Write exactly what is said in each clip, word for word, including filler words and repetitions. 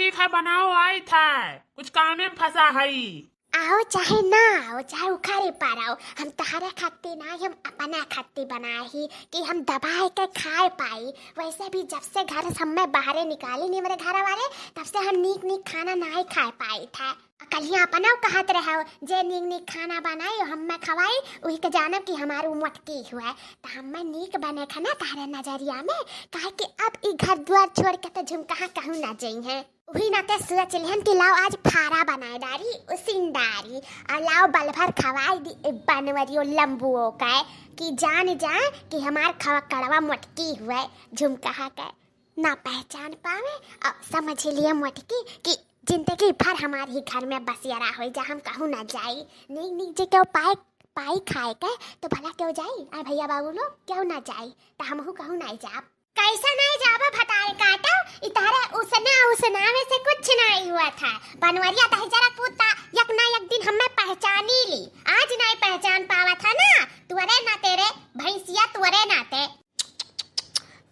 ठीक है, बनाओ, आइत है, कुछ कामे में फंसा हई। आओ चाहे ना आओ, चाहे उखारे पर आओ, हम तहरे खातिर ना, हम अपना खातिर बनाए ही कि हम दबाए के खाए पाई। वैसे भी जब से घर से हमें बाहरे निकाली नहीं मेरे घर वाले, तब से हम नीक नीक खाना नाई खाए पाई था। आ कलिया अपना कहत रहो, जे नीक नीक खाना बनाई, हमें खवाई, वही के जानब कि हमार उ मोटकी हुए। त हमें नीक बने खाना तहरे नजरिया में, काहे कि अब ई घर द्वार छोड़ के तो झुमकहा कहूँ ना जइहें। उही नाते सोच लिहन कि लाओ आज फारा बनाए डारी, उसिन डारी, और लाओ बल भर खवाई दी ए बनवरियो लंबुओ का, कि जान जाए कि हमार खवा कड़वा मोटकी हुए, झुमकहा के ना पहचान पावे, और समझ लिए मोटकी कि जिंदगी भर हमार ही घर में बसियारा होई जा, हम कहूँ ना जाई। नीक नीक जे केहू पाए, पाई खाए के, तो भला केहू जाई? आ भैया बाबू लोग, केहू ना जाई, त हमहू कहूँ ना जाब। कैसा नहीं जाबा भतारे काटो, इ तहरे उसना उसनावे से कुछ नहीं हुआ था। बनवरिया दहिजरा कुत्ता एक ना एक दिन हमें पहचानी ली। आज नहीं पहचान पावा था ना, तुअरे ना तेरे भैंसिया तुअरे ना ते।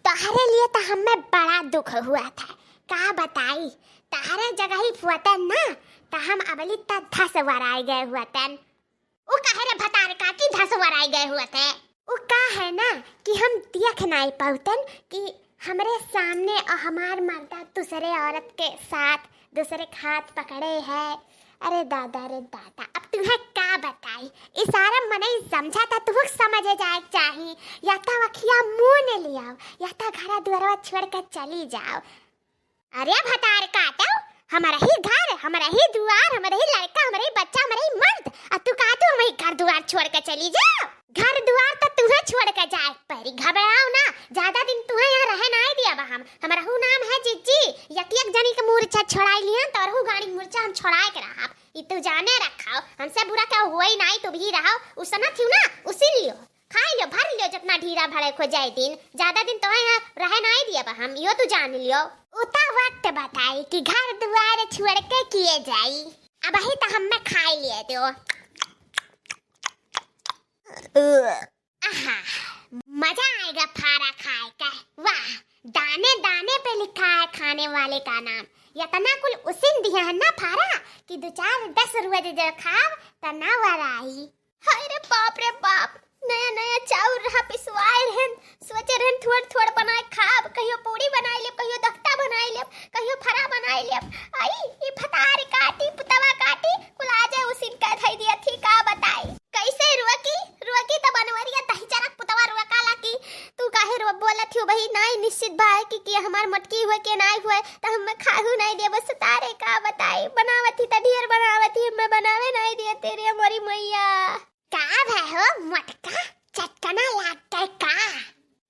तहरे लिए तो हमें बड़ा दुख हुआ था, का बताई। तहरे जगह ही फुअतन ना, तो हम अबली त धस वराई गए हुआ तन। उ काहे रे भतार काटी धसवराई गए हुआ थे? उ का है ना कि हम देख नाई पाउतन कि हमरे सामने और हमार मर्दा दूसरे औरत के साथ दूसरे के हाथ पकड़े है। अरे दादा रे दादा, अब तुम्हें का बताई, इशारा मनई समझा था, तुहक समझे जाए के चाही। या तो अखिया मुँह ने लियाओ, या तो घरा दुआरवा छोड़ के चली जाओ। अरे भतार काटो, हमारा ही घर, हमारा ही दुआर, हमारा ही लड़का, हमारा ही बच्चा, हमारा ही मर्द, आ तू का तू हमारी घर दुआर छोड़ के चली जाओ? घर दुआर तो तुहे छोड़ के जाए परी, घबराओ ना, ज्यादा दिन तुहे यहाँ रहे नाई दिया बा हम। हमारा हु नाम है जिज्जी, यक यक जनी के मूर्छा छोड़ाई लिहन, तो हु गाड़ी मूर्छा हम छोड़ाए के रहब, ई तू जाने रखाओ, हमसे बुरा क्या हुआ ही नाई, तू भी रहो, उसना थी ना, उसी लियो। खाई लियो, भर लियो, जितना ढीरा भरे खो जाए दिन, ज्यादा दिन तो यहाँ रहे नाई दिया बा हम, यो तू जान लियो। उता वक्त बताई कि घर दुआर छोड़ के किए जाई। अबही तो हमें खाई लिए दो। आहा, मजा आएगा फारा खाए का। वाह, दाने दाने पे लिखा है खाने वाले का नाम। इतना कुल उसिन दिया है ना फारा कि दो चार दस रुपये दे दे खाब त ना वराई। हाय रे बाप रे बाप, नया नया चाउर रहा पिसवाए रहन, सोचे रहन थोड़ थोड़ बनाए खाब, कहियो पूरी बनाए लेब, कहियो दफ्ता बनाए लेब, कहियो फरा बनाए लेब। आई, ई भतार काटी, पुतवा काटी, कुल आजे उसिन के धई दिया थी, का बताई। कैसे रुआ की, रुआ की त बनवरिया दही चरक पुतवा रुआ काला की, तू काहे रो बोलत हो बही, नाई निश्चित बा कि, कि हमार मटकी हुए के नाई हुए, त हम खाहू नाई देबो सतारे, का बताई, बनावत ही त ढेर बनावत ही, हमें बनावे नाई दिया तेरे हमारी मैया। का भय हो मोटका, चटकना लाग गए का?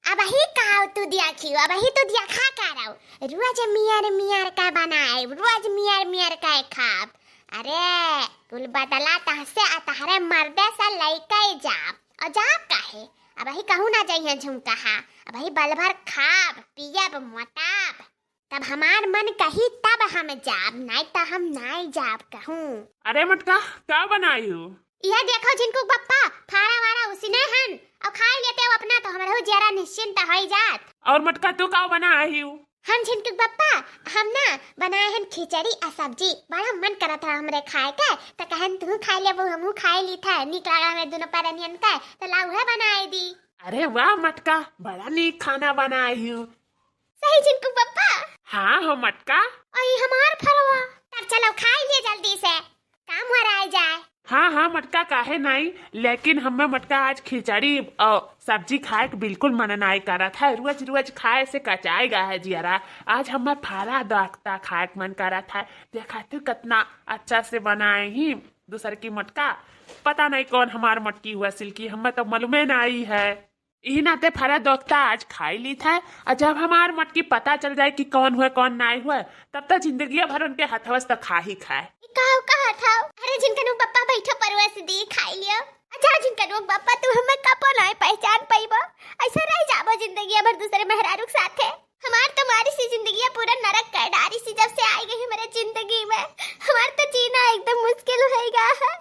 अबही का तू दिया खियो, अबही तू दिया खा का रहो। रोज मियर मियर का बनाए, रोज मियर मियर का खाब। अरे, कुल बदला तहसे आ तहरे मर्दे से लइके जाब। और जाब काहे? अबही कहूँ ना जइहे झुमकहा। अबही बल भर खाब, पियब, मोटाब। तब हमार मन कही तब हम जाब, नाई त हम नाई जाब कहूँ। अरे मटका, का बनाई हो? यह देखो झिनकुक बप्पा, फारा वारा उसिने हन, और खाई लेते हो अपना तो हमरहु जियरा निश्चिंत होई जात। और मटका, तू का बनाई हो? हम झिनकुक बप्पा, हम ना बनाए हन खिचड़ी आ सब्जी, बड़ा मन करत है हमरे खाए के, त कहन तू खाई लेबू, हमहू खाई ली था, नीक लागा हमें दोनों परनियन के, त ला उहे बनाई दी। अरे वाह मटका, बड़ा नीक खाना बनाई हो। सही झिनकुक बप्पा। हाँ हो मटका। अई हमार फरवा। तब चलो खाई लिए जल्दी से, काम हो रहा है जाए। हाँ हाँ मटका, काहे नाई, लेकिन हमें मटका आज खिचड़ी और सब्जी खाए के बिल्कुल मन नाई करत है। रोज रोज खाए से कचाएगा है जियरा। आज हमें फारा दख्ता खाए के मन करत है। देखा तू कितना अच्छा से बनाए ही दूसर की मटका। पता नहीं कौन हमार मटकी हुआ सिल्की, हमें तो मालूमे नाई है। इही नाते फारा दख्ता आज खाई ली था, और जब हमार मटकी पता चल जाए कि कौन हुए, कौन नाई हुए, तब तो जिंदगिया भर उनके हथवा से तो खा ही खाए। ई का, का हथवा? अरे जिनकनु बप्पा बैठो परवा से दी खाई लियो। अच्छा जिनकनु बप्पा तू हमें कपो नाई पहचान पाइबो, ऐसे रह जाबो जिंदगिया भर दूसरे मेहरारू के साथे। हमार तो मारी सी जिंदगिया पूरा नरक कर डारी सी जब से आई गई हमारे जिंदगी में। हमार तो जीना एकदम मुश्किल हो गया है।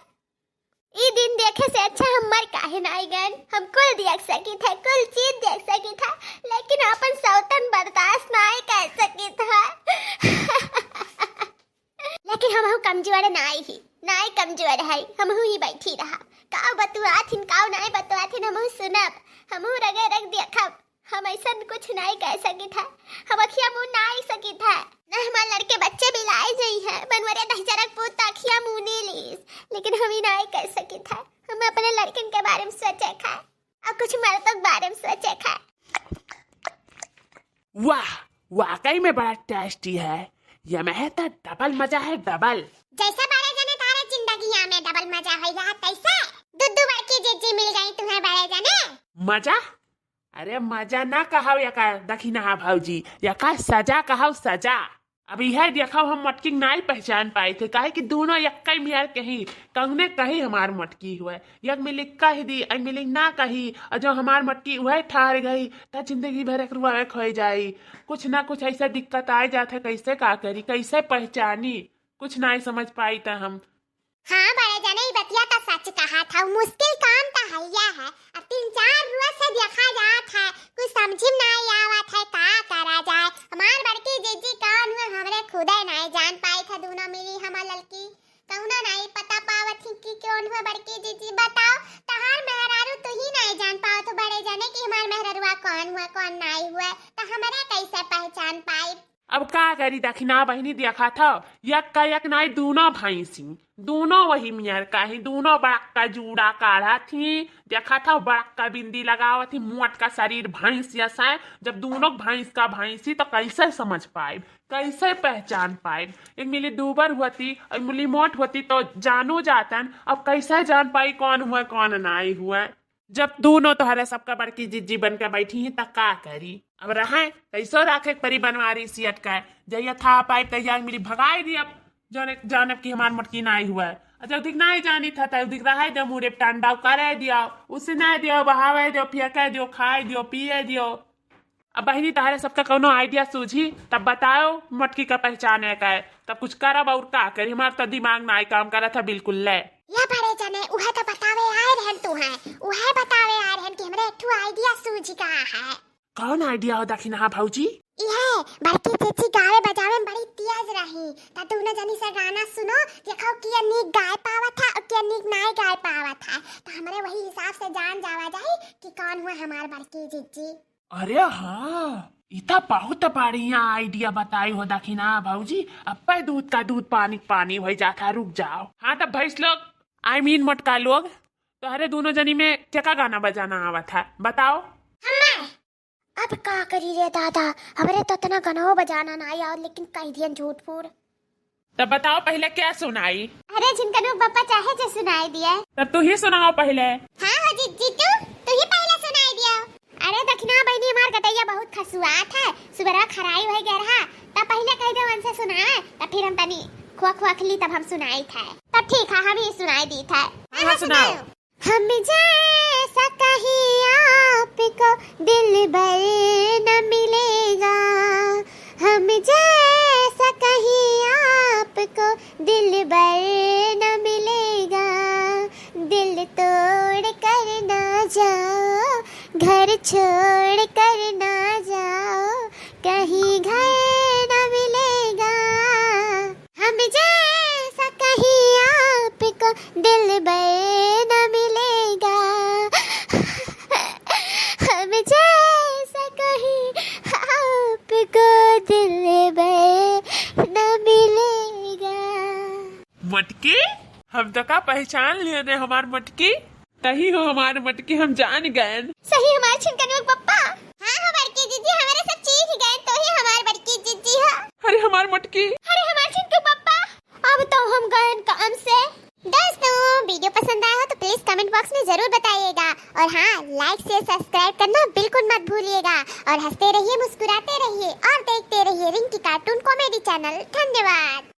ई दिन देखे से अच्छा हम मर काहे नाई गए। हम कुल देख सकी थे, कुल चीज देख सकी था, लेकिन अपन सौतन बर्दाश्त नाई कर सकी था। हमहू कमजोर नाई ही, नाई कमजोर है, हमहू ही बैठी रहा। काउ बतुआथिन, काउ नाई बतुआथिन, हमहू सुनब, हमहू रगे रग देखब। हम ऐसन कुछ नाई कह सकित है, हम अखिया मून नाई सकित है। न हमार लड़के बच्चे बिलाए जई है, बनवरिया दहिजरक पूत त अखिया मूनी लीस, लेकिन हम ही नाई कह सकित है। हम अपने लड़कन के बारे में सोचे खाए और कुछ मर्दों के बारे में सोचे खाए। वाह, वाकई में बड़ा टेस्टी है। ये में है तो डबल मजा है, डबल। जैसे बड़े जने तारे जिंदगिया में डबल मजा होई रहा तैसे। दुद्दू बड़की जिज्जी मिल गई तुम्हें बड़े जने। मजा? अरे मजा ना कहाओ यका दखिनहा भौजी, यका सजा कहाओ सजा। अब यह देखो हम मटकी नाई पहचान पाई थे, काहे कि दोनों यक्का मेर कहीं, कौने कहीं हमार मटकी हुए। यक मिलिक कह दी, अइ मिलिक ना कही, और जो हमार मटकी उहे ठहर गई, त जिंदगी भर एक रुआ खोई जाई। कुछ ना कुछ ऐसा दिक्कत आ जात है, कैसे का करी, कैसे पहचानी, कुछ ना समझ पाई त हम। हाँ बड़े जने, ई बतिया त सच कहा था, मुश्किल काम त हैया है। अब तीन चार रोज से देखा जात है, कुछ समझी में नाई आवत है, का करा जाए। हमार बड़की जिज्जी कौन हुए, हमरे खुदे नाई जान पाई था, दोनों मिली हमार लड़की। कौनो नाई पता पावत ही कि कौन हुआ बड़की जीजी। बताओ, तहार मेहरारू तू ही नाई जान पावत हो बड़े जने कि हमार मेहररुआ कौन हुआ, कौन नाई हुआ, त हमरा कैसे पहचान पाई? अब का करी दखिना बहिनी, देखा था, यक का यक नाई, दोनों भैंसी, दोनों वही मियर का ही, दोनों बड़का जूड़ा काढ़ा थी, देखा था, बड़का बिंदी लगावत ही, मोट का शरीर भैंस जैसा है। जब दोनों भैंस का भैंसी, तो कैसे समझ पाए? कैसे पहचान पाए? एक मिली दूबर होती और एक मिली मोट होती तो जानो जातन। अब कैसे जान पाई कौन हुए कौन नाई हुए? जब दोनों तोहरे सबका बड़की जिज्जी बन के बैठी हैं त का करी? अब रहे कैसो राखे के परी बनवारी सियट का। जहिया था पाइब तहिया एक मिली भगाई दिया, जौन जानब कि हमार मोटकी नाई हुए। और जब दिख नाई जानी था तब दिख रहे दे मुड़े टांडा करे दिया, उसे नाई दियो, बहावे दियो, फेंके दियो, खाए दियो, पिए दियो। अब बहिनी, तहरे सबका कौनो idea सूझी, तब बताओ, मोटकी का पहचाने का है, तब कुछ करब और का करी, हमार तो दिमाग नाई काम करत है बिल्कुल ले। या बड़े जने, उहे तो बतावे आए रहन तू है, उहे बतावे आए रहन कि हमरे एक ठो idea सूझ गा है। कौन idea हो दखिनहा भौजी? इहे, बड़की जीजी गावे बजावे में बड़ी तेज रही, त दोनों जनी से गाना सुनो, देखो के नीक गाए पावत है और के नीक नाई गाए पावत है, त हमरे वही हिसाब से जान जावा जाई कि कौन हुआ हमार बड़की जीजी। अरे हाँ, ई त बहुत बढ़िया idea बताई हो दखिनहा भौजी। अब्बे दूध का दूध, पानी का पानी होइ जात है। रुक जाओ। हाँ, तब भैंस लोग, I mean मोटका लोग, तोहरे दोनों जनी में केका गाना बजाना आवत है, बताओ। हमें? अब का करी रे दादा, हमरे तो इतना गाना बजाना नाई आवत, लेकिन कह दियन झूठ फूर। तब बताओ पहिले क्या सुनाई? अरे झिनकनू बप्पा चाहे जे सुनाई दिए। तब तू ही सुनाओ पहिले। हाँ हो जीजी, तू, तू ही पहिले सुनाई दियो। अरे दखिनहा बहिनी, हमार गटैया बहुत खसुआत है, सुबरवा खराई होइ गया रहा, तब पहिले कह दे उनसे सुनाए, तब फिर हम तनी खोख वोख ली तब हम सुनाई थे। तब ठीक है, हम ही सुनाई दी थे। हाँ, हाँ, सुनाओ। हम जैसा कहीं आपको दिलबर न मिलेगा, हम जैसा कहीं आपको दिलबर न मिलेगा। दिल तोड़ कर ना जाओ, घर छोड़ कर ना जाओ, कहीं घर न मिलेगा। हम जैसा कहीं आपको दिलबर न मिलेगा, हम जैसा कहीं आपको दिलबर न मिलेगा। मोटकी, हम तो का पहचान लिए ने हमार मोटकी। तही हो हमार मोटकी, हम जान गएन। सही हमार छिनकनुआ के पप्पा। हाँ हो बड़की जीजी, हमरे सब चीन्ह गएन, तो ही हमार बड़की जीजी हो। अरे हमार मोटकी। अरे हमार छिनकू पप्पा, अब तो हम गएन काम से। दोस्तों, video पसंद आया हो तो please comment box में जरूर बताइएगा, और हाँ, like से subscribe करना बिल्कुल मत भूलिएगा, और हंसते रहिए, मुस्कुराते रहिए, और देखते रहिए रिंकी cartoon comedy channel। धन्यवाद।